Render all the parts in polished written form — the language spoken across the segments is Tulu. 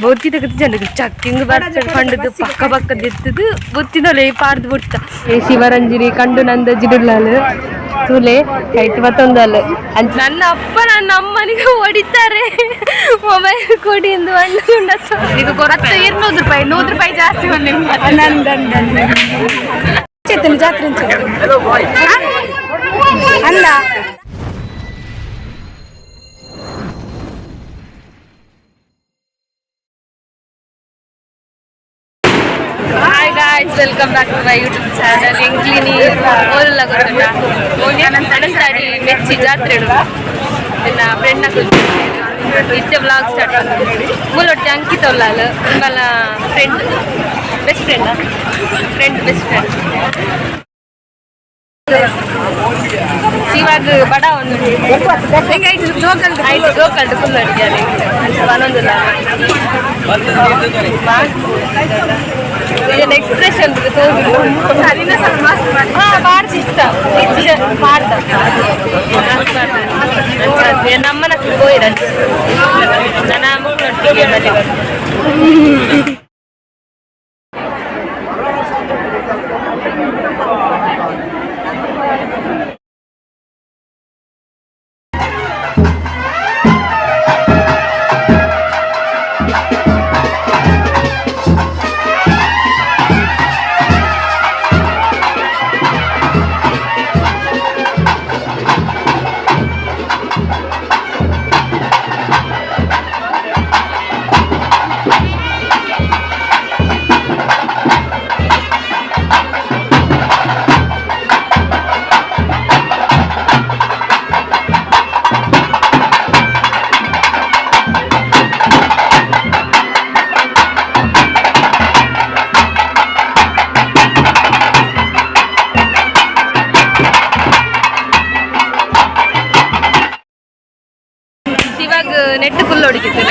ಬೊತ್ತಿದ ಜನ ಚಕ್ಕಿಂಗ್ ಬರ್ತದೆ ಪಂಡದು ಪಕ್ಕ ಪಕ್ಕ ದಿತ್ತದು ಬೊತ್ತಿನೊಲೆ ಪಾಡ್ದು ಬುಡ್ತ. ಏ ಶಿವರಂಜಿನಿ ಕಂಡು ನಂದ ಜಿಡುಲಾಲು ತುಲೆ ಕೈಟ್ ಬತ್ತೊಂದಲ್ಲ. ನನ್ನ ಅಪ್ಪ ನನ್ನ ಅಮ್ಮನಿಗೆ ಹೊಡಿತಾರೆ, ಮೊಬೈಲ್ ಕೊಡಿ ಎಂದು. ಇದು 200 ರೂಪಾಯಿ, 100 ರೂಪಾಯಿ ಜಾಸ್ತಿ. ಜಾತ್ರೆ ಅಲ್ಲ. Hi guys, welcome back to my YouTube channel. ಎಂಕ್ಲಿನಿ ಓದಲ್ಲ ಗೊತ್ತುಂಟ? ಅನಂತಾಡಿ ಮೆಚ್ಚಿ ಜಾತ್ರೆ ನನ್ನ ಫ್ರೆಂಡ್ ಇತ್ತೆ ವ್ಲಾಗ್ ಸ್ಟಾರ್ಟ್. ಮೂಲೊಟ್ಟಿ ಅಂಕಿತ Ullal, ನಿಮ್ಮಲ್ಲ friend, best friend, friend, best friend. ಇವಾಗ ಬಡ ಒಂದು ಆಯ್ತು ಜೋಕಲ್ಡು ಫುಲ್ ಅಡಿಗೆ ಅಂಚ ಬನೊಂದಿಲ್ಲ. ಇದನ್ನ ಎಕ್ಸ್ಪ್ರೆಷನ್. ಹಾ, ಪಾಡ್ದು ಇಷ್ಟ ಪಾಡ್ದ ನಮ್ಮನ ಹೋಯ್ರ ನನ್ನ ಮಕ್ಕಳೊಟ್ಟಿಗೆ ಮನೆ. ಶಿವಾಗ ನೆಟ್ ಫುಲ್ ಹೊಡಿಕಿತ್ತು,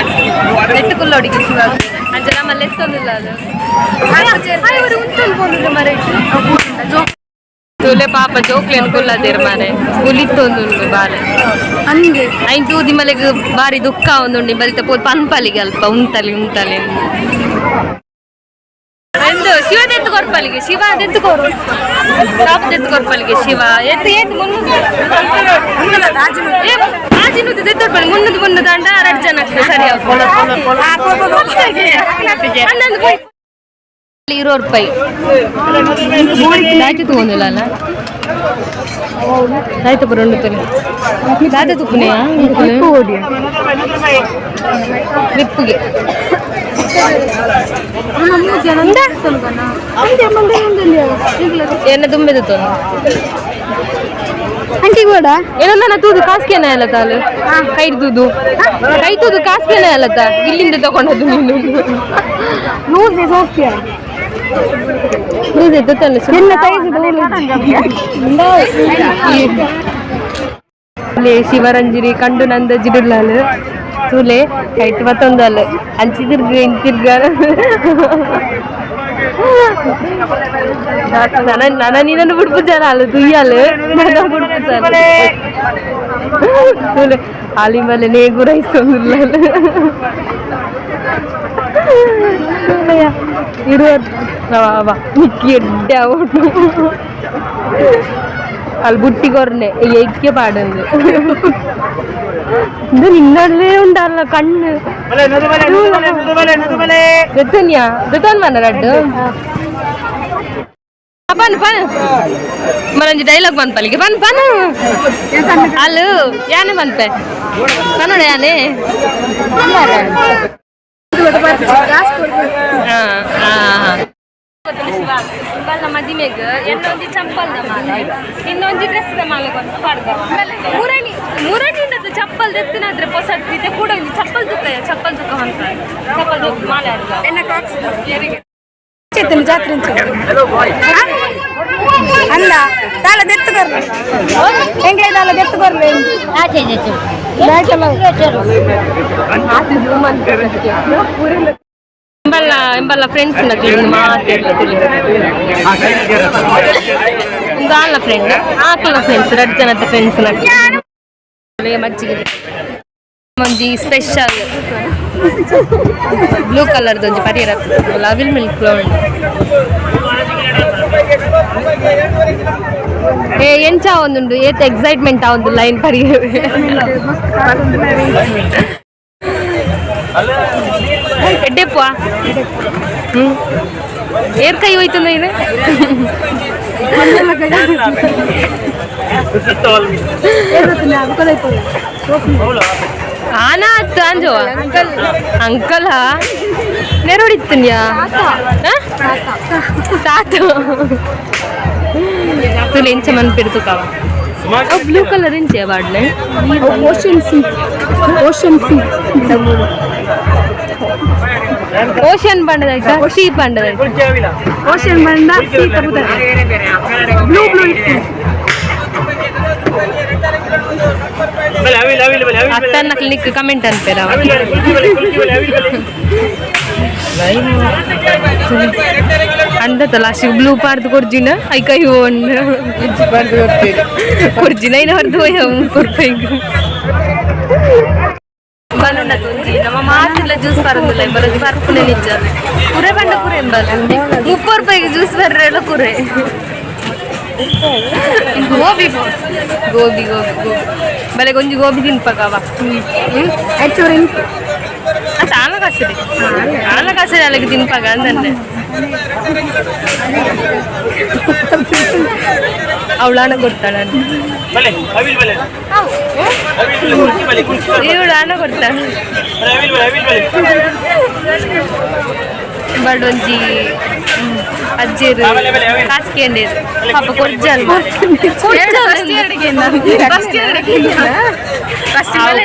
ನೆಟ್ ಫುಲ್ ಹೊಡಿಕೆ ಶಿವಾಗ. ಅಂಚ ನಮ್ಮಲ್ಲಿ ಎತ್ತೊಂದಿಲ್ಲ ಅದು. ಇವರು ಉಂಟು ಪೋನುಂಡು ಮರ. ತುಲೆ ಪಾಪ ಜೋಕ್ಲೇನು ಕುಲ್ಲದಿರ್ ಮಾರೆ, ಕುಲಿತ್ತೊಂದುಂಡು ಬಾರೆ. ಹಂಗೆ. ಐನ್ ತೂದಿ ಮಲೆಗ್ ಬಾರಿ ದುಃಖ ಒಂದುಂಡು. ಬಲಿತ ಪೋ ಪನ್ಪಲಿಗೆ ಅಲ್ಪ ಉಂತಲಿ ಉಂತಲಿ ಎಂದು. ಶಿವ ದೆತ್ತು ಕೊರ್ಪಲಿಗೆ, ಶಿವ ದೆತ್ತು ಕೊರು, ಪಾಪ ದೆತ್ತು ಕೊರ್ಪಲಿಗೆ. ಶಿವ ಎತ್ತು ಏತ್ ಮುನ್ನೂರು. ಏ, ಆಜಿನೂದು ದೆತ್ತು ಕೊರ್ಪಲಿ. ಮುನ್ನೂದು ಮುನ್ನೂದು ಅಂಡ ಎರಡು ಜನ ಸರಿ. ಹನ್ನೊಂದು ಪೋಯ್ 20 ರೂಪಾಯಿ ದಾಯ್ತು ತಗೊಂಡಿಲ್ಲ ಅಲ್ಲ. ಆಯ್ತು, ಬರೋಣ ತಲೆ ದಾದ ತುಪ್ಪನೆ ರಿಪ್ಪುಗೆ. ಎನ್ನ ತುಂಬಿದ ತೊಂದು. ಅಂಟಿ ಕೂಡ. ಏನೋ ನನ್ನ ತೂದು ಕಾಸ್ಕೇನ ಅಲ್ಲ ತಾಲು ಕೈ ತೂದು, ಕೈ ತೂದು ಕಾಸ್ಕೇನ ಅಲ್ಲತ್ತ. ಇಲ್ಲಿಂದ ತಗೊಂಡದ್ದು ನೀನು. ಲೂಸ್ ಹೋಗ್ತೀಯ. ಲೂಸ್ ಎತ್ತಲ್ಲ. ನಿನ್ನ ಸೈಜ್. ಅಲ್ಲಿ ಶಿವರಂಜಿನಿ ಕಂಡು ನಂದ ಜಿಡುಲಾಲು ತುಲೆ ಕೈಟ್ ಬತ್ತೊಂದಲ್ಲ. ಅಂಚಿ ತಿರ್ಗ ಇಂಚಿ ತಿರ್ಗ. ನನ ನನ ನಿನ್ನನ್ನು ಬಿಡ್ಪುಜಾರ ಅಲ್ಲ ತುಯ್ಯಾಲು ನನ್ನ ಬಿಡ್ಪುಜಾರ ತುಲೆ. ಆಲಿ ಮೇಲೆ ನೇ ಗುರೈಸೊಂದಿಲ್ಲ ಇರುವ ನಿಕ್ಕಿ ಎಡ್ಡೆ ಅವನು ಅಲ್ಲಿ ಬುಟ್ಟಿ ಕೊರ್ನೆ ಎಕ್ಕೆ ಪಾಡಂದು. ಇದು ನಿನ್ನಲ್ಲೇ ಉಂಡಲ್ಲ ಕಣ್ಣು ಗೊತ್ತನ್ಯಾ ಗೊತ್ತನ್ ಮನ ರಡ್ಡು ಪನ್ ಪನ್ ಮರಂಜಿ ಡೈಲಾಗ್ ಬಂದ್ಪಲ್ಲಿಗೆ ಪನ್ ಪನ್ ಅಲ್ಲು ಯಾನೆ ಬಂದ್ಪೆ ಪನ್ನೋಡ ಯಾನೆ. ಹಾ ಹಾ ಬಲ್ಲ ಮದಿಮೆಗ್ ಎನ್ನೊಂಜಿ ಚಪ್ಪಲ್ದ ಮಾಲೆ, ಇನ್ನೊಂಜಿ ಡ್ರೆಸ್ದ ಮಾಲೆ ಕೊಂದು ಪಾಡ್ದ. ಮುರಣಿ ಮುರಣಿ ಉಂಡದ್ದು ಚಪ್ಪಲ್ ದೆತ್ತಿನಾದ್ರೆ ಪೊಸತ್ತಿದೆ ಕೂಡ. ಒಂಜಿ ಚಪ್ಪಲ್ ತುಕ್ಕ, ಚಪ್ಪಲ್ ತುಕ್ಕ ಹೊಂತ ಚಪ್ಪಲ್ ತುಕ್ಕ ಮಾಲೆ ಆಡ್ದ. ಜಾತ್ರೆ ಅಲ್ಲ ದಾಲ ದೆತ್ತು ಕೊರ್ಲೆ, ಎಂಗ್ಲೇ ದಾಲ ದೆತ್ತು ಕೊರ್ಲೆ. ಎಂಬಲ್ಲ ಎಂಬಲ್ಲ ಫ್ರೆಂಡ್ಸ್ ನಕ್ಲು ಮಾತಾಡ್ಲ. ಒಂದು ಆಲ್ನ ಫ್ರೆಂಡ್, ಆಕಲ್ನ ಫ್ರೆಂಡ್ಸ್, ರಡ್ ಜನದ ಫ್ರೆಂಡ್ಸ್ ನಕ್ಲು ಮಜ್ಜಿಗೆ. ಒಂಜಿ ಸ್ಪೆಷಲ್ Blue colour ದೊಂಜಿ ಪರಿಯರ ಅವಿಲ್ ಮಿಲ್ಕ್ ಉಂಡು. ಏ ಎಂಚ ಒಂದುಂಡು ಏತ್ ಎಕ್ಸೈಟ್ಮೆಂಟ್ ಆ ಒಂದು ಲೈನ್ ಪರಿಯರ. ಎಡ್ಡೆಪ್ಪ ಏರ್ ಕೈ ಹೋಯ್ತಂದ ಇದು ಆನಾ ಅತ್ತ ಅಂಜೋ ಅಂಕಲ್ ನೆರವಡಿತ್ತನ್ಯಾ ತಾತ ತುಲಿ ಎಂಚ ಮನ್ ಪಿಡ್ತುಕಾವ ಬ್ಲೂ ಕಲರ್ ಎಂಚೆ ಬಾಡ್ಲೆ ocean sea ocean sea ocean ಬಂಡದಾಯ್ತಾ sea ಬಂಡದಾಯ್ತಾ ocean ಬಂಡ ಸೀ ತಬುದ ಬ್ಲೂ ಬ್ಲೂ ಇತ್ತು. ಅತ್ತನ್ನ ಕ್ಲಿಕ್ ಕಮೆಂಟ್ ಅಂತೀರ ಅಂದತಲ್ಲ ಲಾಸ್ಟಿಗೆ ಬ್ಲೂ ಪಾರ್ದು ಕೊರ್ಜಿನ I ಕೈ ಕೊರ್ಜಿನ ಐನ ಹೊರದು ಕೊರ್ಪೈಗ್ ಬನ್ನುಂಡ ಒಂಜಿ ನಮ್ಮ ಮಾತಿಲ್ಲ ಜ್ಯೂಸ್ ಬರೋದಿಲ್ಲ ಬರೋದು ಬರ್ಪುನೆ ನಿಜ ಕುರೆ ಬಂಡ ಕುರೆ ಎಂಬಲ್ಲ 30 ರೂಪಾಯಿಗೆ ಜ್ಯೂಸ್ ಬರ್ರೆಲ್ಲ ಕುರೆ ಗೋಬಿ ಗೋಬಿ ಗೋಬಿ ಗೋಬಿ ಬಲೆ ಗೊಂಜಿ ಗೋಬಿ ತಿನ್ಪಕವ. ಅದು ಆಲ ಕಾಸರಿ ಆಲ ಕಾಸರಿ ಅಲ್ಲಿಗೆ ತಿನ್ಪಾಗ ಅಂತಂದೆ ಅವಳು ಹಣ ಕೊಡ್ತಾಳ ಇವಳು ಹಣ ಕೊಡ್ತಾಳ ಬಡ್ ಒಂಜಿ ಅಜ್ಜೇರು ಕಾಸು ಕೇಂಡೇರು ಪಾಪ ಕೊರ್ಜಲ್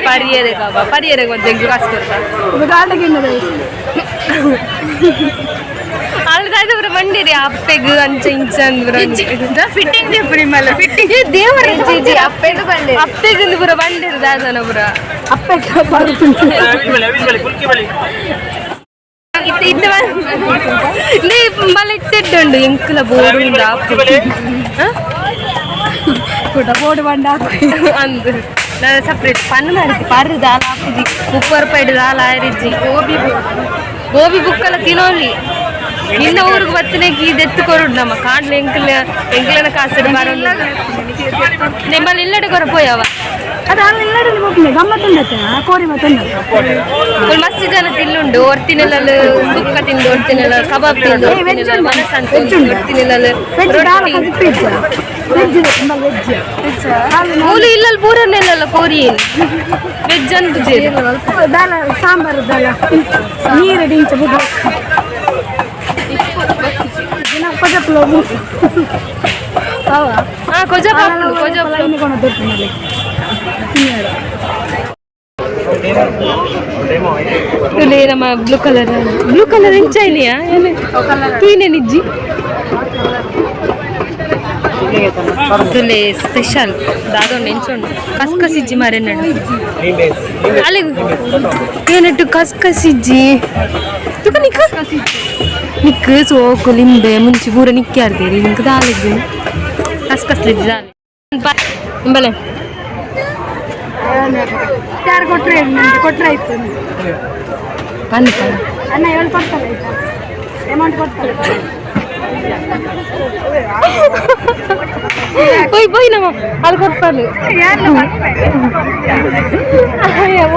ಪರಿಯರೆ ಪರಿಯರೆ ಒಂದೆಂಗ್ ಕಾಸು ಕೊಡ್ತಾರೆ ಅಲ್ದಾದ್ರೆ ಬಂಡಿರಿ ಅಪ್ಪೆಗ್ ಅಂಚ ಇಂಚ ಅಂದ್ರ ಫಿಟ್ಟಿಂಗ್ ಫಿಟ್ಟಿಂಗ್ ದೇವರ ಅಪ್ಪೆಗ್ ಪೂರ ಬಂಡಿರು ದಾದನ ಪೂರ ಅಪ್ಪೆ ಇತ್ತೆ ಇತ್ತೆ ನೀ ಬಲ ಇತ್ತೆಡ್ಡುಂಡು ಎಂಕುಲ ಬೋರುಂಡ ಕೂಡ ಬೋರ್ಡ್ ಬಂಡ ಅಂದು ನಾನು ಸಪ್ರೇಟ್ ಪನ್ ಮಾಡಿದ್ದೆ ಪರ್ರು ದಾಲ ಹಾಕಿದ್ದಿ 30 ರೂಪಾಯಿ ದಾಲ ಆರಿಜ್ಜಿ ಗೋಬಿ ಗೋಬಿ ಬುಕ್ಕಲ ತಿನ್ನೋಲಿ ನಿನ್ನ ಊರಿಗೆ ಬತ್ತನೆ ಎತ್ತು ಕೊರುಡು ನಮ್ಮ ಕಾಡ್ಲೆ ಎಂಕಲ ಎಂಕಲನ ಕಾಸು ಬರೋಲ್ಲ ನಿಮ್ಮಲ್ಲಿ ಇಲ್ಲಡೆ ಕೊರ ಪೋಯವ ಅದು ಅಲ್ಲಿ ಇಲ್ಲಡೆ ನಿಮಗೆ ಗಮ್ಮತ್ತುಂಡತ್ತೆ ಕೋರಿ ಮತ್ತುಂಡತ್ತೆ ಮಸ್ತ್ ಜನ ತಿನ್ನುಂಡು ಒರ್ತಿನೆಲ್ಲ ಸುಕ್ಕ ತಿಂದು ಒರ್ತಿನೆಲ್ಲ ಕಬಾಬ್ ತಿಂದು ಒರ್ತಿನೆಲ್ಲ ಮನಸಂತ ಒರ್ತಿನೆಲ್ಲ ವೆಜ್ ದಾಲ ಕದಿಪ್ಪು ವೆಜ್ ತುಂಬ ವೆಜ್ ಮೂಲು ಇಲ್ಲಲ್ಲಿ ಪೂರನ್ನೆಲ್ಲ ಕೋರಿ ವೆಜ್ ಅಂತ ದಾಲ ಸಾಂಬಾರು ದಾಲ ನೀರು ಡಿಂಚ ಬುಡ ಕೊಜಪ್ಲು ಹಾಂ ಕೊಜಪ್ಪ ಕೊಜಪ್ಪ ತುಲೆ ನಮ್ಮ blue colour blue colour ಎಂಚ ಇಲ್ಲಿಯಾ ತೂಯಿನೆ ನಿಜ್ಜಿ ತುಲೆ ಸ್ಪೆಷಲ್ ದಾದೊಂಡು ಎಂಚೊಂಡು ಕಸ್ಕಸಿಜ್ಜಿ ಮಾರೆ ನಡು ಅಲ್ಲಿ ಏನಿಟ್ಟು ಕಸ್ಕಸಿಜ್ಜಿ ತುಕ ನಿಕ್ಕ ನಿಕ್ಕ ಸೋಕು ಲಿಂಬೆ ಮುಂಚೆ ಪೂರ ನಿಕ್ಕೆ ಆಡ್ತೀರಿ ನಿಂಗೆ ದಾಲಿದ್ದು ಕಸ್ಕಸ್ಲಿಜ್ಜಿ ದಾಲೆ ನಿಂಬಲೆ ಯಾರು ಕೊಟ್ಟರೆ ಕೊಟ್ಟರೆ ಆಯ್ತು ಬನ್ನಿ ಬನ್ನಿ ಅಣ್ಣ ಹೇಳಿ ಕೊಡ್ತಾರೆ ಆಯ್ತಾ ಅಮೌಂಟ್ ಕೊಡ್ತಾರೆ ಹೋಯ್ ಬೋಯ್ ನಮ್ಮ ಅಲ್ಲಿ ಕೊಡ್ತಾರೆ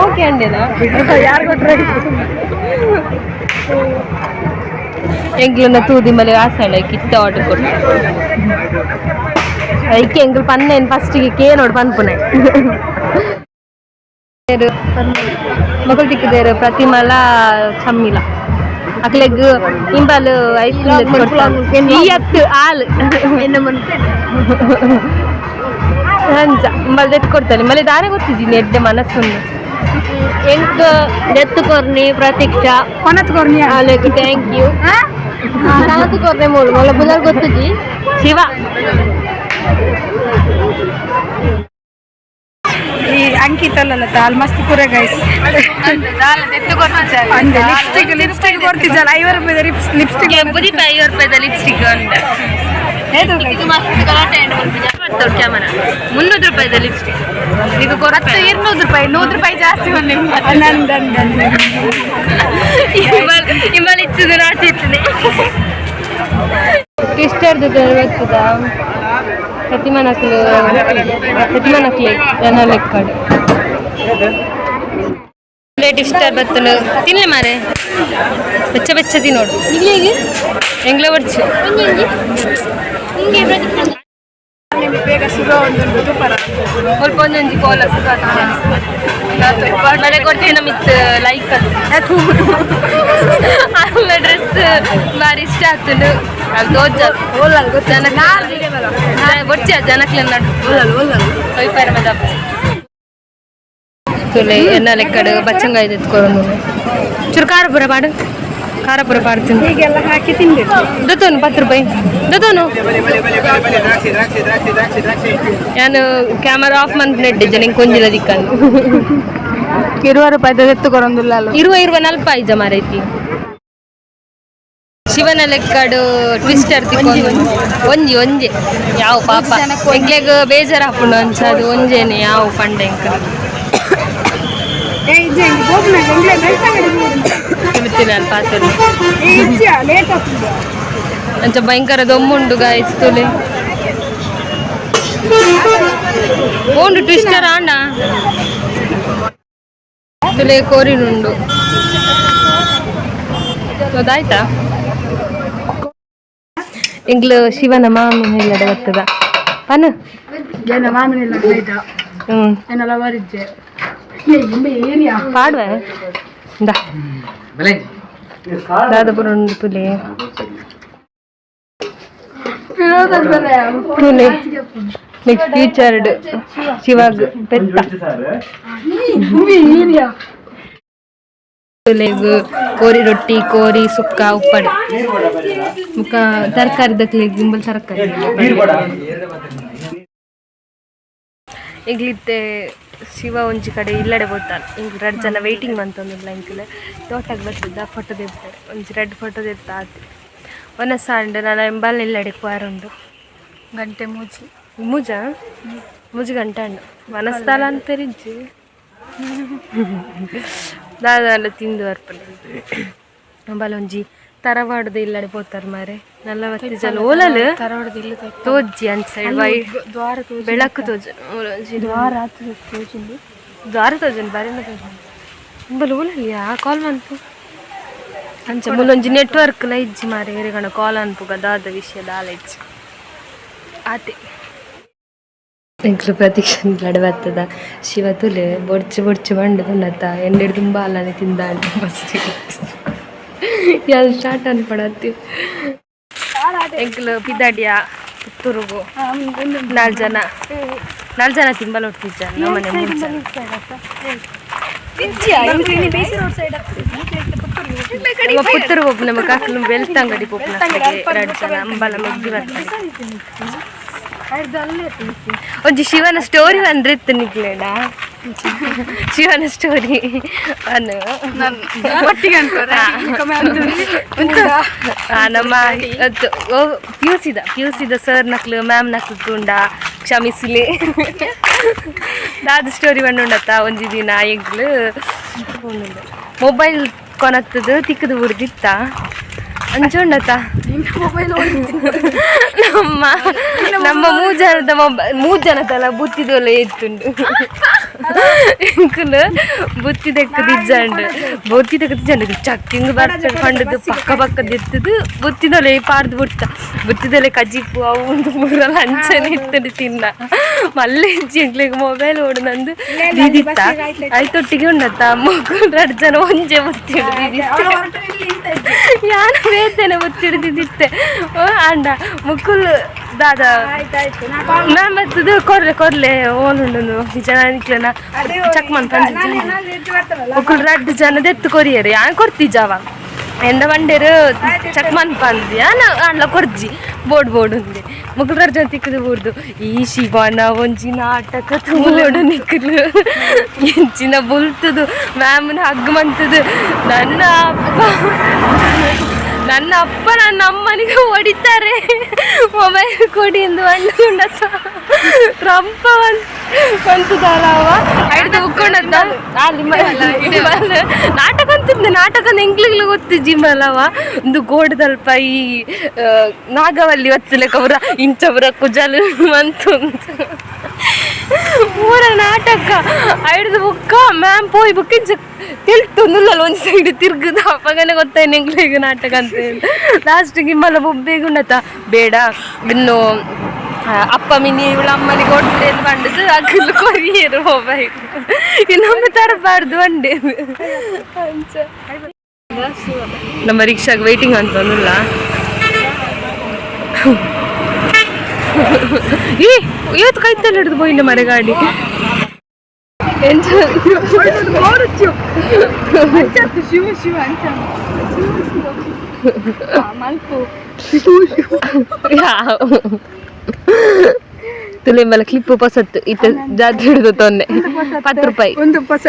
ಓಕೆ ಅಂಡೇನಾ ಯಾರು ಕೊಟ್ಟರೆ ಎಂಗ್ಲನ್ನ ತೂದಿ ಮಲೆ ಆಸಳೆ ಕಿತ್ತ ಆರ್ಡರ್ ಕೊಟ್ಟು ಐಕೆ ಎಂಗ್ಲು ಪನ್ನೇನು ಫಸ್ಟಿಗೆ ಕೇ ನೋಡು ಪನ್ಪುನೆ ಮಗಳು ತಿಕ್ಕಿದೇರು ಪ್ರತಿಮಲ ಚಮ್ಮಿಲ ಅಕ್ಲೆಗ್ ಇಂಬಲ್ ಐಸ್ ಕ್ರೀಮ್ ಈ ಅತ್ತು ಹಾಲು ಅಂಚ ಇಂಬಲ್ ದೆತ್ತು ಕೊಡ್ತಾನೆ ಮಲೆ ದಾನೆ ಗೊತ್ತಿದ್ದೀನಿ ಎಡ್ಡೆ ಮನಸ್ಸನ್ನು ಎಂಕ್ ದೆತ್ತು ಕೊರ್ನಿ ಪ್ರತೀಕ್ಷಾ ಕೊನತ್ ಕೊರ್ನಿ ಅಲೆಗ್ thank you ತಾತು ಕೊರ್ನೆ ಮೂಲು ಮೊಲ ಬುದರ್ ಗೊತ್ತುಜಿ ಶಿವ ಈ ಅಂಕಿತ ಅಲ್ಲಲ್ಲ ತಾಲ್ ಮಸ್ತ್ ಕುರೆ ಗೈಸ್ ಅಂದೆ ಲಿಪ್ಸ್ಟಿಕ್ ಲಿಪ್ಸ್ಟಿಕ್ ಕೊಡ್ತಿದ್ದಲ್ಲ 50 ರೂಪಾಯಿ ಲಿಪ್ಸ್ಟಿಕ್ ಬುದಿಪ 50 ರೂಪಾಯಿದ ಲಿಪ್ಸ್ಟಿಕ್ ಅಂದ. Camera 300 ರೂಪಾಯಿದ lipstick ಈಗ ಕೊರತೆ 200 ರೂಪಾಯಿ 100 ರೂಪಾಯಿ ಜಾಸ್ತಿ ಒಂದು. ಇಮ್ಮಲ್ ಇತ್ತದು ನಾಚಿ ಇರ್ತದೆ. ಟ್ವಿಸ್ಟರ್ದು ಬರ್ತದ ಪ್ರತಿಮಾ ನಕ್ಲು ಪ್ರತಿಮಾ ನಕ್ಲೆ ಜನ ಲೆಕ್ಕಡು ಪ್ಲೇಟ್ ಇಸ್ಟರ್ ಬತ್ತಲು ತಿನ್ಲೆ ಮಾರೆ ಬೆಚ್ಚ ಬೆಚ್ಚ ತಿನ್ನೋಡು ಎಂಗ್ಲ ವರ್ಚು. ಸ್ವಲ್ಪ ಒಂದೊಂದು ಕೋಲ ಮನೆ ಕೊಡ್ತೀವಿ ನಮಿತ್ ಲೈಕ್ ಅದು ಅಲ್ಲ ಡ್ರೆಸ್ ಭಾರಿ ಇಷ್ಟ ಆಗ್ತದೆ ಅದು ದೋಜ ಜನ ಬೊಚ್ಚ ಜನಕ್ಲೆ ನಡು ಕೊಯ್ಪಾರ ಮದಪ್ಪ ತುಲೆ ಎನ್ನ ಲೆಕ್ಕಡು ಬಚ್ಚಂಗಾಯಿ ಎತ್ಕೊಂಡು ಚೂರು ಖಾರ ಪೂರ ಪಾಡು ಖಾರ ಪೂರ ಪಾಡ್ತೀನಿ ಹೀಗೆಲ್ಲ ಹಾಕಿ ತಿನ್ಬೇಕು. ದತ್ತೋನು 10 ರೂಪಾಯಿ ದತ್ತೋನು. ನಾನು ಕ್ಯಾಮರಾ ಆಫ್ ಮಂತ್ ನೆಡ್ಡೆ ಜನ ಕೊಂಜಿಲ್ಲ ದಿಕ್ಕನ್ನು. 20 ರೂಪಾಯಿ ಎತ್ತುಕೊರೊಂದುಲ್ಲ ಅಲ್ಲ. ಇರುವ ಇರುವ ನಲ್ಪ ಐಜ ಮಾರೈತಿ. ಶಿವನ ಲೆಕ್ಕಡು ಟ್ವಿಸ್ಟರ್ ತಿಕ್ಕೊಂಡು ಒಂಜಿ ಒಂಜೆ ಯಾವ ಪಾಪ ಎಂಕ್ಲೆಗ್ ಬೇಜಾರಾಪುಂಡು ಅಂಚ ಅದು ಒಂಜೇನೆ ಯಾವ ಪಂಡ ಎಂಕ ಪಾತ್ರ ಅಂಚ ಭಯಂಕರ ದೊಮ್ಮುಂಡು ಗಾಯ್ಸ್ ತುಲೆ ಓಂಡು ಟ್ವಿಸ್ಟರ್ ಆಂಡ ತುಲೆ ಕೋರಿನುಂಡು ಅದಾಯ್ತಾ ಎಂಗ್ಲು ಶಿವನ ಮಾಮಿ ಇಲ್ಲದ ಬರ್ತದ ಪನು. ಮಾಮಿನೆಲ್ಲ ಹ್ಮ್ ಏನೆಲ್ಲ ಬರಿದ್ದೆ. ಪಾಡುವೆ ಇಂದ ದಾದಪುರ ಉಂಡು ತುಲೆ ತುಲೆ ನೆಕ್ಸ್ಟ್ ಫ್ಯೂಚರ್ಡ್ ಶಿವಾಗ ಪೆತ್ತ ತುಲೆಗ್ ಕೋರಿ ರೊಟ್ಟಿ ಕೋರಿ ಸುಕ್ಕ ಉಪ್ಪಡು ಮುಖ ತರಕಾರಿ ದಕ್ಲೆ ಗಿಂಬಲ್ ತರಕಾರಿ ಎಂಗ್ಲಿತ್ತೆ ಶಿವ ಒಂಜಿ ಕಡೆ ಇಲ್ಲಡೆ ಬೋತಾನೆ ಇಂಕ್ ರಡ್ಡ್ ಜನ ವೇಟಿಂಗ್ ಮಂತೊಂದುಲ್ಲ ಇಂಕ್ಲೆ ತೋಟಗ್ ಬತ್ತದ ಫೋಟೋ ದೆತ್ತಾರೆ ಒಂಜಿ ರಡ್ಡ್ ಫೋಟೋ ದೆತ್ತ ಆತು ಒನಸ ಅಂಡ್ ನನ ಎಂಬಲ್ ಇಲ್ಲಡೆ ಪೋಯರುಂಡು. ಗಂಟೆ ಮೂಜಿ. ಮುಜ ಮುಜಿ ಗಂಟೆ ಅಂಡು ಮನಸ್ಥಳ ಅಂತರಿಜ್ಜಿ ದಾದಾಲ ತಿಂದು ಬರ್ಪನೆ ಅಂಬಲ್ ಒಂಜಿ ತರವಾಡದ ಇಲ್ಲಡೆ ಪೋತಾರ ಮಾರೆ ನಲ್ಲ ಬತ್ತಿ ಜನ ಓಲಲ್ ತರವಾಡದ ಇಲ್ಲ. ತೋಜ್ಜಿ ಅಂಚ ಸೈಡ್ ವೈ ದ್ವಾರ ಬೆಳಕು ತೋಜ ಓಲೊಂಜಿ ದ್ವಾರ ತೋಜುಂಡು. ದ್ವಾರ ತೋಜನ್ ಬಾರಿನ ತೋಜನ್ ಅಂಬಲ್ ಓಲಲ್ ಯಾ ಕಾಲ್ ಮನ್ಪು ಅಂಚ ಮುಲ್ಲೊಂಜಿ ನೆಟ್ವರ್ಕ್ ಲ ಇಜ್ಜಿ ಮಾರೆ ಎರೆಗಣ ಕಾಲ್ ಅನ್ಪುಗ ದಾದ ವಿಷಯ ದಾಲ ಇಜ್ಜಿ ಆತೆ ಎಂಕ್ಲು ಪ್ರತೀಕ್ಷನ್ ಲಡ ಬರ್ತದ ಶಿವ ತುಲೆ ಬೊಡ್ಚು ಬೊಡ್ಚು ಬಂಡು ತುನ್ನತ್ತ ಎಣ್ಣೆ ತುಂಬ ಅಲ್ಲನೆ ತಿಂದಾಂಡು ಫಸ್ಟ್ ಯಾರು ಸ್ಟಾರ್ಟ್ ಅನ್ಪಡತ್ತಿ ಎಂಕ್ಲು ಪಿದಾಡಿಯ ಪುತ್ತೂರುಗು ನಾಲ್ಕು ಜನ ನಾಲ್ಕು ಜನ ತಿಂಬಲ್ ಹೊಡ್ತಿದ್ದ ನಮ್ಮನೆ ಮೂರು ಜನ. ನಮ್ಮ ಪುತ್ತೂರು ಒಬ್ಬ ನಮ್ಮ ಕಾಕಲು ಬೆಳ್ತಂಗಡಿ ಪೊಪ್ಪನ ಎರಡು ಜನ ಅಂಬಲ ಮೆಗ್ಗಿ ಬರ್ತಾರೆ. ಒಂಜಿ ಶಿವನ ಸ್ಟೋರಿ ಅಂದ್ರೆ ಇತ್ತು ನಿಕ್ಲೇಡ ಶಿವನ ಸ್ಟೋರಿ ಅನು ನಮ್ಮ P U ಸಿದ ಸರ್ ನಕ್ಲು ಮ್ಯಾಮ್ ನಕ್ಲು ತೂಂಡ ಕ್ಷಮಿಸಿಲೆ ದಾದ ಸ್ಟೋರಿ ಉಂಡತ್ತ ಒಂಜಿ ದಿನ ಎಂಕ್ಲು ಮೊಬೈಲ್ ಕೊನತ್ತದು ತಿಕ್ಕದು ಬುಡ್ದಿತ್ತ ಅಂಚುಂಡತ್ತ ನಮ್ಮ ನಮ್ಮ ಮೂರು ಜನದ ಮೊಬೈಲ್ ಮೂರು ಜನದಲ್ಲ ಬುತ್ತಿದೊಲ್ಲ ಎತ್ತುಂಡು ಎಂಕುಲು ಬುತ್ತಿ ದೆಕ್ಕದು ಇಜ್ಜಂಡು ಬುತ್ತಿ ದೆಕ್ಕದು ಇಜ್ಜಂಡು ಚಕ್ಕಿಂಗ್ ಬರ್ತದೆ ಪಂಡದು ಪಕ್ಕ ಪಕ್ಕದ ಎತ್ತದು ಬುತ್ತಿದೊಲೆ ಪಾಡ್ದು ಬಿಡ್ತ ಬುತ್ತಿದೊಲೆ ಕಜಿಪು ಅವು ಒಂದು ಪೂರಲ್ಲ ಅಂಚನೆ ಇತ್ತುಂಡು ತಿನ್ನ ಮಲ್ಲೆ ಎಂಕ್ಲೆಗ್ ಮೊಬೈಲ್ ಓಡು ನಂದು ದೀದಿತ್ತ ಐತೊಟ್ಟಿಗೆ ಉಂಡತ್ತ ಮಗುಲ್ ರಡ್ಡ್ ಜನ ಒಂಜೆ ಬುತ್ತಿ ಹಿಡ್ದಿದ್ದಿತ್ತೆ ಯಾನ ಬೇತನೆ ಬುತ್ತಿ ಹಿಡ್ದಿದ್ದಿತ್ತೆ ಅಂಡ ಮುಕುಲ್ ದಾದ ಮ್ಯಾಮ್ ಬರ್ತದೆ ಕೊರ್ಲೆ ಕೊರ್ಲೆ ಓಲುಂಡು ಜನ ನಿಕ್ಲೆನ ಚಕ್ ಮನ್ಪಂದು ಮುಕುಲ್ ರಡ್ಡ್ ಜನ ದೆತ್ತು ಕೊರಿಯರು ಯಾನ್ ಕೊರ್ತಿಜಾವ ಎಂದ ಬಂಡೇರು ಚಕ್ ಮನ್ಪಂದು ಯಾನ ಆಂಡ್ಲ ಕೊರ್ಜಿ ಬೋರ್ಡ್ ಬೋರ್ಡ್ ಉಂದೆ ಮುಕುಲ್ ರಡ್ಡ್ ಜನ ತಿಕ್ಕದು ಬೂರ್ದು ಈ ಶಿವನ ಒಂಜಿ ನಾಟಕ ತೂಡು ನಿಕ್ಕಲು ಎಂಚಿನ ಬುಲ್ತುದು ಮ್ಯಾಮ್ನ ಹಗ್ ಮಂತದು ನನ್ನ ಅಪ್ಪ. ನನ್ನ ಅಪ್ಪ ನನ್ನ ಅಮ್ಮನಿಗೆ ಹೊಡಿತಾರೆ, ಮೊಬೈಲ್ ಕೊಡಿ ಎಂದು ಅಂಡುಕೊಂಡತ್ತ ರಂಪ ಬಂತದಲ್ಲ ಅವ ಹಿಡ್ದು ಉಕ್ಕೊಂಡತ್ತ. ನಾಟಕ ಅಂತಿದ್ದೆ, ನಾಟಕ ಎಂಕ್ಲಿಗ್ಲು ಗೊತ್ತು ಜಿಮ್ಮಲ್ಲವ. ಒಂದು ಗೋಡದಲ್ಪ ಈ ನಾಗವಲ್ಲಿ ಒತ್ತಲೆಕ ಅವರ ಇಂಚವರ ಕುಜಲು ಮಂತು ಪೂರ ನಾಟಕ ಹಿಡ್ದು ಬುಕ್ಕ ಮ್ಯಾಮ್ ಪೋಯ್ ಬುಕ್ ಇಂಚ ತಿಳ್ತು ನುಲ್ಲಲ್ಲ ಒಂದು ಸೈಡ್ ತಿರ್ಗುದ. ಅಪ್ಪಗನೆ ಗೊತ್ತಾಯ್ತು ಎಂಕ್ಲಿಗೆ ನಾಟಕ ಅಂತ ಹೇಳಿ. ಲಾಸ್ಟಿಗೆ ಇಮ್ಮಲ್ಲ ಬೊಬ್ಬೆಗುಂಡತ ಬೇಡ ಇನ್ನು ಅಪ್ಪ ಮಿನಿ ಇವಳ ಅಮ್ಮನಿಗೆ ಕೊಟ್ಟೆ ಬಂಡದು ಅಕ್ಕಲು ಕೊರಿಯರು ಮೊಬೈಲ್ ಇನ್ನೊಮ್ಮೆ ತರಬಾರ್ದು ಬಂಡೆ. ನಮ್ಮ ರಿಕ್ಷಾಗೆ ವೈಟಿಂಗ್ ಅಂತ ಒಂದಿಲ್ಲ. ಏ, ಇವತ್ತು ಕೈತಲ್ಲಿ ಹಿಡಿದು ಬೋಯಿನ ಮರೆ ಗಾಡಿ ಎಂಚ? ಶಿವ ಶಿವ ಅಂಚ ಮಲ್ಪು. ಯಾವ ತುಲೆ ಮೇಲೆ ಕ್ಲಿಪ್ ಪೊಸತ್ತು ಇತ್ತ ಜಾತ್ರೆ ಹಿಡಿದು ತೊಂದೆ 10 ರೂಪಾಯಿ. ಒಂದು ಪೊಸ.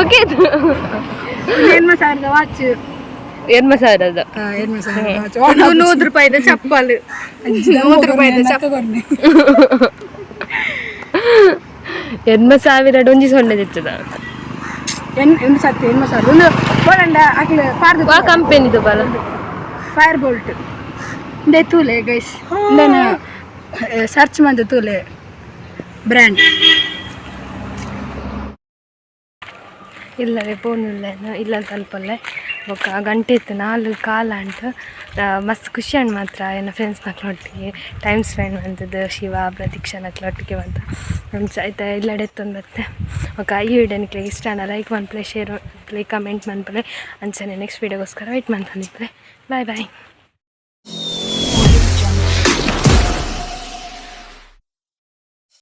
ಓಕೆ. 8000ದ ವಾಚ್. 8000ದ. 8000ದ ವಾಚ್. 100 ರೂಪಾಯಿದ ಚಪ್ಪಲ್, 100 ರೂಪಾಯಿದ ಚಪ್ಪಲ್. 8000 ಒಂಜಿ ಸೊನ್ನೆ తెಚ್ಚದ. ಎನ್ ಒಂದು ಸತ್ಯ 8000 ಒಂದು ಬೋಲಂಡ ಅಕ್ಲೆ ಪಾರ್ದು. ವಾ ಕಂಪೆನಿದು ಬಲ? ಫೈರ್ ಬೋಲ್ಟ್ ಇಂದೆ ತೂಲೆ ಗೈಸ್, ಇಂದೆನ ಸರ್ಚ್ ಮಂದು ತೂಲೆ ಬ್ರ್ಯಾಂಡ್. ಇಲ್ಲವೇ ಪೋನಿಲ್ಲ ಇಲ್ಲ ತಲುಪಲ್ಲೆ ಬೊಕ್ಕ ಗಂಟೆ ಇತ್ತು 4:15 ಅಂಟು. ಮಸ್ತ್ ಖುಷಿ ಅಂಡ್ ಮಾತ್ರ ಎನ್ನ ಫ್ರೆಂಡ್ಸ್ನಕ್ಲೊಟ್ಟಿಗೆ ಟೈಮ್ ಸ್ಪೆಂಡ್ ಮಂತದ್ದು, ಶಿವ ಪ್ರತೀಕ್ಷನಕ್ಲೊಟ್ಟಿಗೆ ಅಂತ ಅಂಚ ಆಯ್ತಾ ಇಲ್ಲಡೆ ಎತ್ತೊಂದು ಬತ್ತೆ. ಬೊಕ್ಕ ಈ ವಿಡಿಯೋ ನಿಕ್ಲೆಗ್ ಇಷ್ಟ ಆಂಡ ಲೈಕ್ ಮನ್ಪುಲೆ, ಶೇರ್ ಮನ್ಪುಲೆ, ಕಮೆಂಟ್ ಮನ್ಪುಲೆ. ಅಂಚನೆ ನೆಕ್ಸ್ಟ್ ವೀಡಿಯೋಗೋಸ್ಕರ ವೆಯ್ಟ್ ಮಂತೊಂದಿಪ್ಪುಲೆ. Bye boy.